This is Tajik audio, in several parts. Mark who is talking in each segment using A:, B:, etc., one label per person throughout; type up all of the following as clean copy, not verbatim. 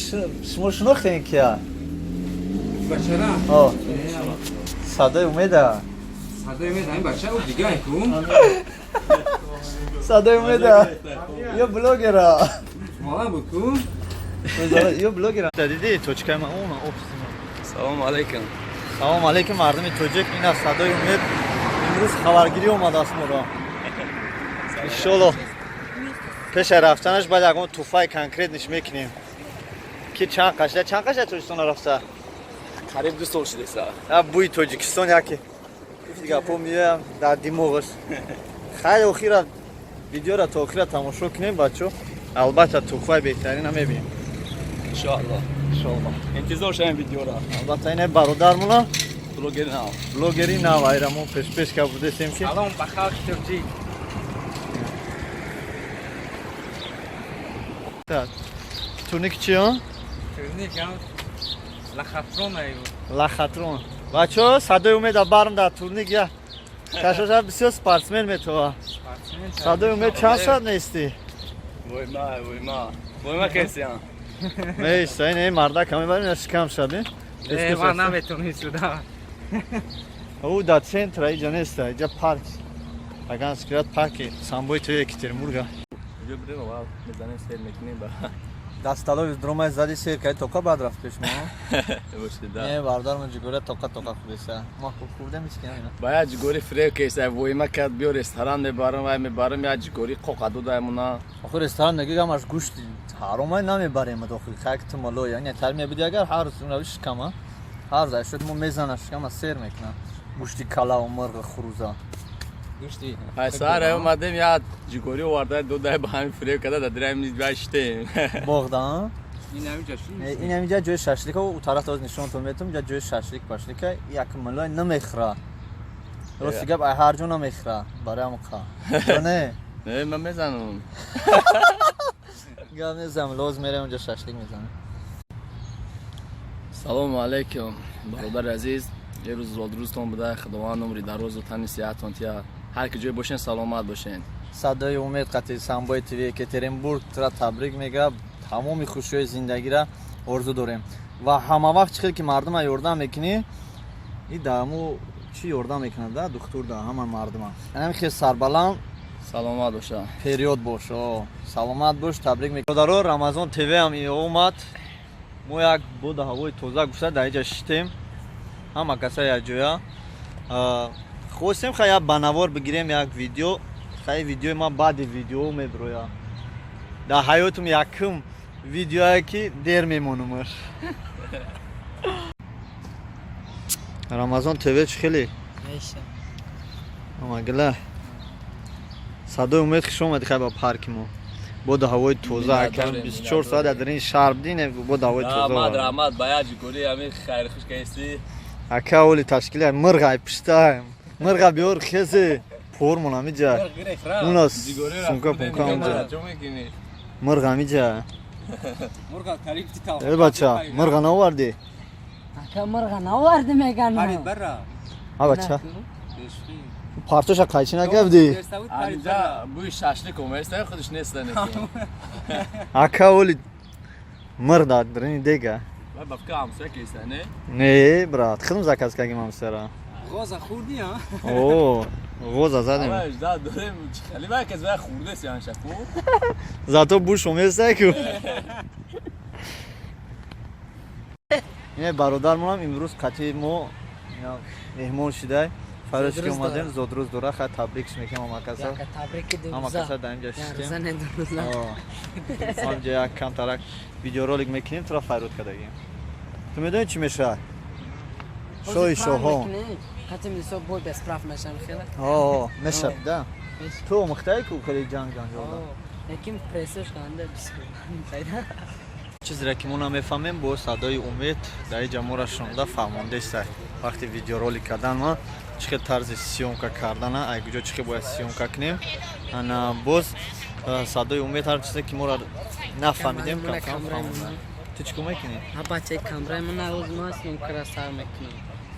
A: Шумо шинохтем кия?
B: Бачара?
A: О. Садои Умеда.
B: Садои Умеда, ин бача ӯ дига ку?
A: Садои Умеда. Ё блогера.
B: Мала буд ку?
A: Ё блогера. Диди точкаи ма она офиси ма.
B: Салом алейкум.
A: Салом алейкум мардуми тоҷик. Ин аст Садои Умед. Имрӯз хабаргирӣ омадааст моро. Иншолло пеша рафтанаш баъд ягон туҳфаи конкретниш мекунем. Ки чанд қашда, чанд қашда Тоҷикистон рафта?
B: Қариб 2 сол шудеса.
A: А бӯи Тоҷикистон яке. Гапо меоям дар димоғаш. Хайр, охира видеоро то охира тамошо кунем, бачо. Албатта туҳфаи беҳтарина мебинем.
B: Иншоалло.
A: Иншоалло.
B: Интизор шавем видеора.
A: Албатта ина бародармона
B: блогери нав.
A: Блогери нав айра мо пеш-пеш ка будесем ки.
B: Салом ба халқи тоҷик.
A: Турник чи он?
B: Турник ам лохотрон ай.
A: Лохотрон. Бачо, Садои Умеда барм дар турник я. Кашоша бисёр спортсмен метова. Садои Умед чанд соат нести?
B: Вой ма, вой ма. Вой ма кесиан.
A: Мейста, ин мардак ҳаме барем, шикам шаби.
B: Э, ма наметонӣ сюда.
A: Ӯ дар центра иҷа неста, иҷа парк. Агар скират парки Самбои то Екатеринбурга.
B: Иҷа бирем, аввал мезанем, сер мекунем ба.
A: Дасталови дромай зади сер кай тоқа баъд рафт пеш мо.
B: Бошида.
A: Не, бародармон ҷигора тоқа тоқа худеса. Мо хурдем ҳеч ки намена.
C: Ба як ҷигори фиреб кеса воима кард, биё ресторан мебарам, вай мебарам, як ҷигори қоқа додаемона.
A: Охир ресторан неги гамаш гӯшти ҳаромай намебарем дохил. Хайк ту мало яъне тар мебуди агар ҳар рӯз унави шикама. Ҳар рӯз шуд мо мезана шикама сер мекунам. Гӯшти кала ва мурғ хурӯза.
B: Гӯшти.
C: Ай саҳар омадем, як ҷигори оварда додаи, ба ҳамин фиреб карда, дар дираем вай шитем.
A: Боғда?
B: Ин ҳаминҷа ши?
A: Ин ҳаминҷа ҷои шашлика, ӯ тараф тоз нишонтон метум, инҷа ҷои шашлик пашлика, як милой намехӯра. Рости гап, ай ҳар ҷо намехӯра, барои ҳамон қа. Ё не?
C: Не, ман мезанам.
A: Гап незам, лоз мерем онҷа шашлик мезанем.
C: Салому алейкум, бародари азиз. Ирӯз зодрӯзтон буда, Худованд умри дарозу тани сиҳатон тия. Ҳар ки ҷой бошен, саломат бошен.
A: Садои Умед қати Самбои ТВ Екатеринбург тура табрик мега, тамоми хушиҳои зиндагира орзу дорем. Ва ҳама вақт чӣ хел ки мардума ёрдам мекунӣ, и даму чӣ ёрдам мекунад, да, духтур да ҳама мардума. Ҳамин хел сарбаланд
C: саломат боша.
A: Период бош, о, саломат бош, табрик мекунам. Бародаро, Рамазон ТВ ҳам омад. Мо як бода ҳавои тоза гуфта дар инҷа шитем. Ҳама каса якҷоя. Хостем хай як банавор бигирем, як видео. Хай видеои ман баъди видео мебироя. Дар ҳаётум якум видеое ки дер мемонумаш. Рамазон ТВ чӣ хеле? Омагила. Садои Умед, хуш омадӣ хай ба парки мо. Бода ҳавои тоза, акам 24 соат дар ин шаҳр будин, бода ҳавои тоза.
C: Раҳмат, раҳмат, ба як ҷигори ҳамин хайри хуш каисти.
A: Ака оли ташкили мирға пишта. Мирға биёр хезе пормон ҳамиҷа. Уна сумка пумка онҷа. Мирға ҳамиҷа.
B: Мурға қариб ти.
A: Э бача, мирға наовардӣ?
D: Ака, мурға наоварди меган.
B: Парид бара.
A: А бача. Партоша қайчи накардӣ?
C: Ҳаминҷа бӯи шашлик омаиста, худаш неста неки.
A: Ака оли мир дад бирини дега.
C: Вай ба фикр ҳамсоя кеиста, не?
A: Не, брат, худам заказ кардем ҳамсояра.
B: Ғоза хӯрдӣ, а?
A: О, ғоза задем.
C: Ама жда дорем, хали вай кас вай хӯрдеси аншаку.
A: Зато буш оместа ку. Ине бародармонам имрӯз қатъи мо меҳмон шидай. Фарош ки омадем, зодрӯз дора, хай табрикш мекунем ҳама каса.
D: Табрики.
A: Ҳама каса дар инҷа шиштем. Ҳамҷа як камтарак видеоролик мекунем, тура файруд кардагим. Ту медонӣ чӣ мешавад? Шоҳи шоҳон.
D: Қатъи мисол бой бесправ мешам хела.
A: О, мешавад, да. Ту омӯхтаи ку хеле ҷанг ҷанҷолда.
D: Лекин прессош канда бисёр.
A: Чизере ки мо намефаҳмем, бо Садои Умед дар инҷа моро шунонда фаҳмондеста. Вақти видеоролик кардан ма чӣ хел тарзи съёмка кардана, ай куҷо чӣ хел бояд съёмка кунем. Ана боз Садои Умед ҳар чизе ки моро нафаҳмидем, камкам фаҳмонда. Ту чӣ кор мекунӣ?
D: Ҳа бачаи камраи ман навоз ма съёмкара сар мекунам.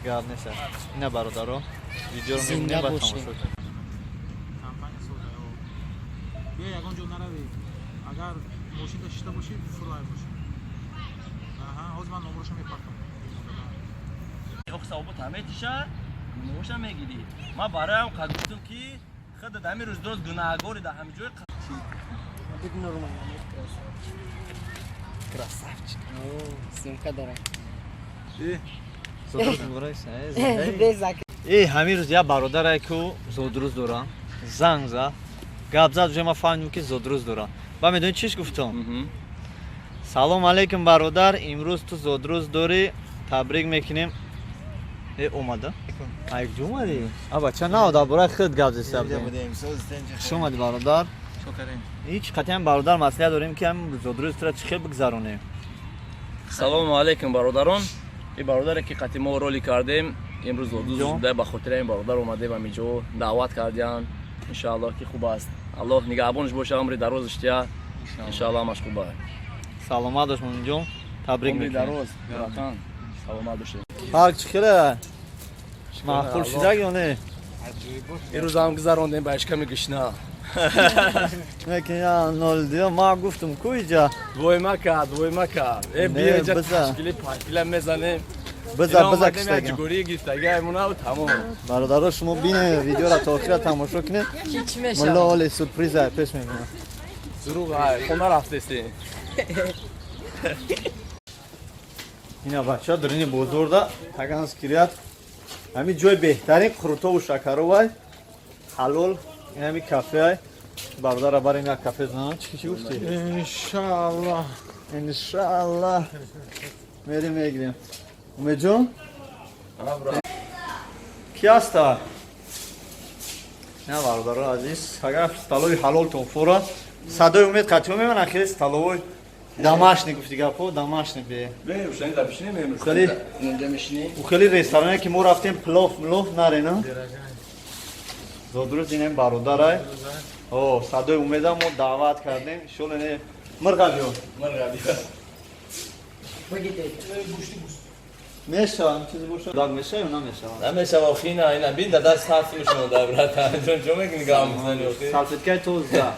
A: Гап нест. Ина бародаро, видеоро мебинем ва тамошо кунем.
E: Компания созаё. Биё, ягон ҷо наравӣ. Агар мошинда шишта бошӣ, фурай бошӣ. Кураша мепартам.
C: Савобот ҳаметиша гуноҳоша мегирӣ. Ман бароям қа гуфтум, ки худат ҳамин рӯз дроз гунаҳгори дар ҳамин ҷой.
D: Биг нормально, красавчик.
A: Красавчик.
D: Съёмка дорам.
A: Зодрӯз муборак.
D: Безак.
A: Э, ҳамин рӯз як бародарае ку зодрӯз дорам, занг зад, гап зад, уже ман фаҳмидем, ки зодрӯз дорам. Ба медонӣ чиш гуфтам? Салом алейкум, бародар, имрӯз ту зодрӯз дорӣ, табрик мекунем. Э, омада, ай куҷо омадӣ? А бача, на, дар бораи худ гап зеста будем. Хуш омадӣ, бародар. Ҳеҷ қатъиан, бародар, маслиҳат дорем, ки ҳам зодрӯзи тура чӣ хел бигзаронем.
C: Салому алейкум, бародарон. Ин бародаре, ки қати мо ролик кардем, имрӯз зодрӯз
A: Ҷон.
C: буда. Ба хотири ин бародар омадем, ҳаминҷо даъват кардиян. Иншааллоҳ, ки хуб аст. Аллоҳ нигаҳбонаш боша, умри дарозаш тия. Иншааллоҳ, ҳамаш хуб аст.
A: Саломат бош, муминҷон, табрик
C: Умри
A: мекунем.
C: дароз, братан, саломат бошед.
A: Фарқ чӣ хеле маъқул шидаг ё не?
C: Имрӯз ҳам гузарондем ба ишками гишна.
A: Лекин я нол диё, ма гуфтум ку иҷа.
C: Вой мака, вой мака, э.
A: Не,
C: Биё иҷа.
A: биза.
C: Ташкили пакила мезанем.
A: Биза, биза, киштагам.
C: Ҷугурӣ гирифтагиамона, тамом.
A: Бародаро, шумо бинед, видеоро то охира тамошо кунед.
D: Ки чӣ
A: Мулло
D: мешавад?
A: оли сюрприза пеш мебинам.
C: Зуруғ, ай хона рафтестем.
A: Ина бача, дарини бозорда Таганский ряд, ҳамин ҷои беҳтарин қурутову шакаровай, ҳалол. Ин ҳамин кафеай. Бародара барем, як кафе занам. Чӣ чӣ гуфтӣ?
E: Иншааллоҳ.
A: Иншааллоҳ, мерем, мегирем. Умедҷон, ки ҳаста? На, бародаро азиз, агар столови ҳалолтон фора, садои умед қатиҳо меман, ахири столовой домашний, гуфти гапҳо, домашний бе. Хеле-
C: Инҷа мешинем.
A: У хеле ресторане, ки мо рафтем, плов млов нарена. Зодрӯз инем бародарай. О, садои умеда мо даъват кардем. Иншолло, не мирға биё.
D: Бигидед.
A: Мешавам, чизе боша. Даг мешава ё намешава?
C: Намешава, охина, ина бин, да даст ҳафт мешава, да, братан. Ҷон, ҷо мекунӣ, гап мезанӣ, охи.
A: Салфеткаи тоза.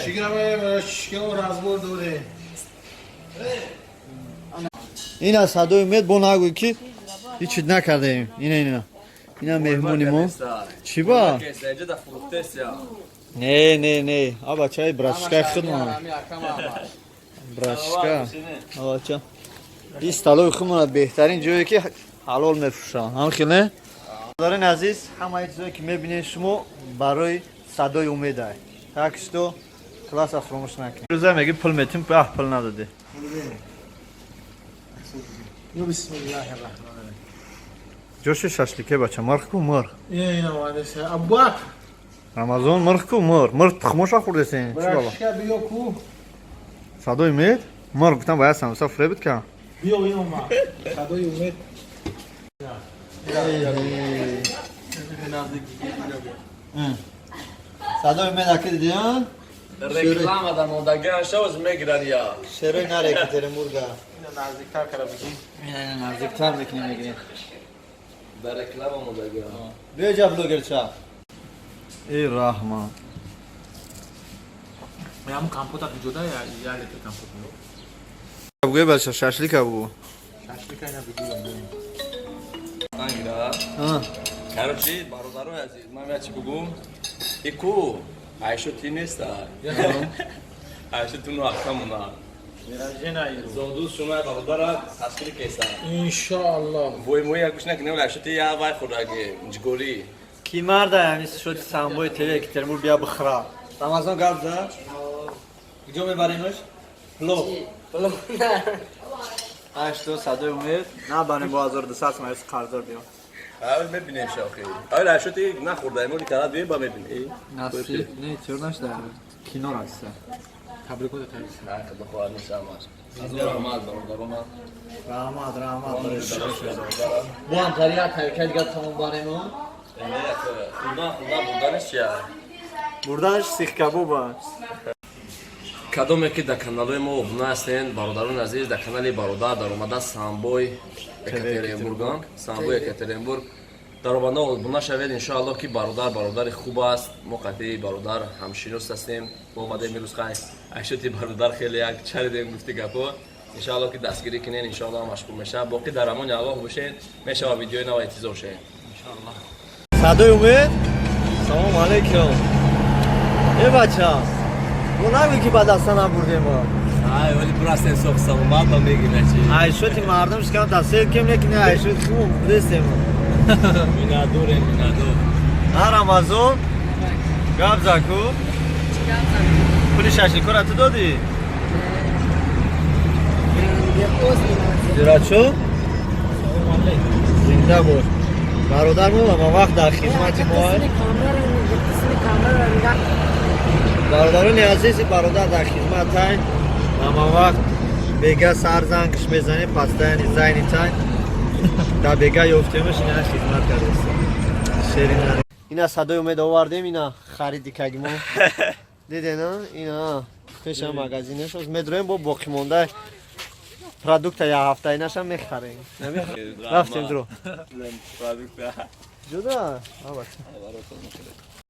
E: Чиграма шикам разбор доре.
A: Ина садои умед, бо нагӯй, ки ҳеч чиз накардаем. Ина, ина. Ина меҳмони мо. Чӣ ба?
C: Инҷа да фурӯхтест я.
A: Не, не, не. А бачаи братишкаи худмон. Братишка. А бача. Ин столови худмона, беҳтарин ҷое, ки ҳалол мефурӯшанд. Ҳам хеле? Бародарони азиз, ҳамаи чизое, ки мебинед шумо, барои садои умедай. Так что класса фуромӯш накунед. Рӯза меги пул метим, аҳ, пул надодӣ.
E: Бисмиллаҳир раҳмонир раҳим.
A: Ҷоши шашлике, бача, мирх ку, мирх.
E: Ина омадеса. Абубакр.
A: Рамазон, мирх ку, мирх. Мирх тухмоша хӯрдесен. Чӣ баба?
E: Братишка, биё ку.
A: Садои умед? Мирх гуфтам, бояд самса фуребит ка.
E: Биё, ин омад. Садои умед.
A: Садои умед аки дидиан?
C: Реклама да мондагиан шавз мегиран я.
A: Шерои наре Екатеринбурга.
E: Ина наздиктар кара бигӣ.
A: Ина наздиктар мекунем, мегирем.
C: Да реклама мондагиан.
A: Биё ҷа, блогерча. Эй, раҳмат.
E: Ҳамун компота биҷода, я литр компот мео.
A: Бугӯй, бача, шашлика бугӯ.
E: Шашлика ина биҷода.
C: Ангира. Короче, бародарои азиз, ман я чӣ бугум? Ику айшо ти неста. Айшо ту ну акамуна. Зоду шума бародара ташкил кеса.
E: Иншааллоҳ.
C: Вой, мои гӯш накунем, айшо ти я вай хӯраги, ҷгорӣ.
A: Ки марда ҳамин шуд самбои ТВ Екатеринбург, бия бихӯра. Рамазон гап зад. Куҷо мебаремш? Плов.
D: Плов на.
A: Ҳашто садои умед набарем, бо 1200 сомон қарздор биём.
C: Аввал мебинем шохи. Аввал айшо ти нахӯрда, имоли кара бием ба мебинем.
A: Насиб не, чор нашда. Кино раста.
E: Табрикота табрик.
C: На, худо хоҳад нишамаш. Азор раҳмат, бародарома.
A: Раҳмат, раҳмат. Бо ҳам тари як ҳаракат дигар тамом барем.
C: Хурдан, хурдан, бурданаш чия?
A: Бурданаш сихкабоба.
C: Кадоме ки дар каналҳои мо обуна ҳастен, бародарони азиз, дар канали бародар даромада, Самбой Екатеринбург, Самбой Екатеринбург даромада обуна шавед. Иншоаллоҳ, ки бародар бародари хуб аст. Мо қатъи бародар ҳамшинос ҳастем. Мо омадем имрӯз, хай, айшоти бародар хеле як чаридем, гуфти гапҳо. Иншалло, ки дастгирӣ кунен, иншалло ҳамаш хуб мешавад. Боқӣ дар амони Аллоҳ бошед, мешава, видеои нав интизор шавед.
A: Садои умед, салому алейкум. Э бача, мо нагӯй, ки ба даста набурдем.
C: Ай, вали бурастем, соқ саломат ба мегирачи.
A: Айшоти мардум шикам тасир кем некини, айшоти хуб бурдестем.
C: Минадорем, минадор.
A: Ҳа, Рамазон, гап заку. Пули шашликора ту додӣ? Зирачо, зинда бош, бародар. Мо ама вақт дар хизмати мо. Бародарони азизи, бародар дар хизматай, ама вақт бега сар зангш мезанем, постоянно зайни тай дар бега ёфтемаш, ина хизмат кардест. Шерина, ина садои умед овардем, ина хариди кагимо дидена, ина пеша магазинеш медроем, бо боқимонда продукта я ҳафтаинаша мехарем. Рафтем, дро.
C: Продукта.
A: Ҷуда, а бача.